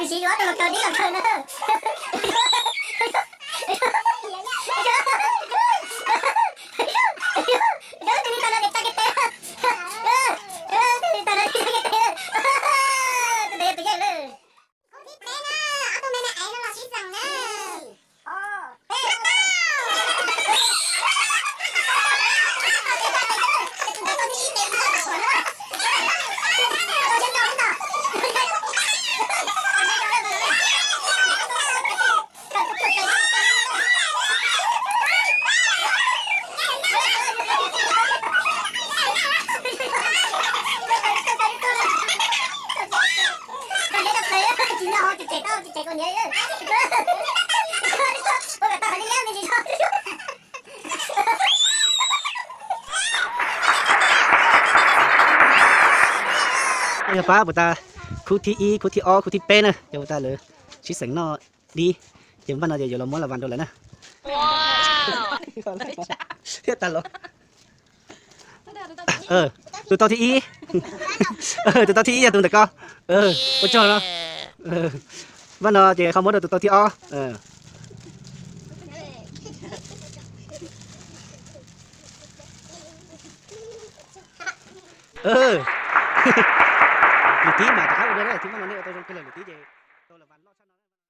Tsis yuav rau los kawg dib los kawg na. Tus niag tag no tes tag kiag tes. Tus niag tag no tes tag kiag tes. Tus ntawd yog tus yawg lawm. Khub thib peb na, ob tug me me es no los sib txeem na. Yog pab puas tas khub thib ib, khub thib ob, khub thib peb na, yog puas tas lawv sib xeem noj dib, ces npaj no ces yuav los muab las vas rau lawv na. Thiab tas los. Tus tau thib ib, tus tau thib ib yog tus ntawm ko. Ua tsaug no. Npaj no ces ho muab rau tus tau thib ob. Lwm tib mas rov qab ua dua, thib npaj no nej ua tau zoo kawg lawm, lwm tib ces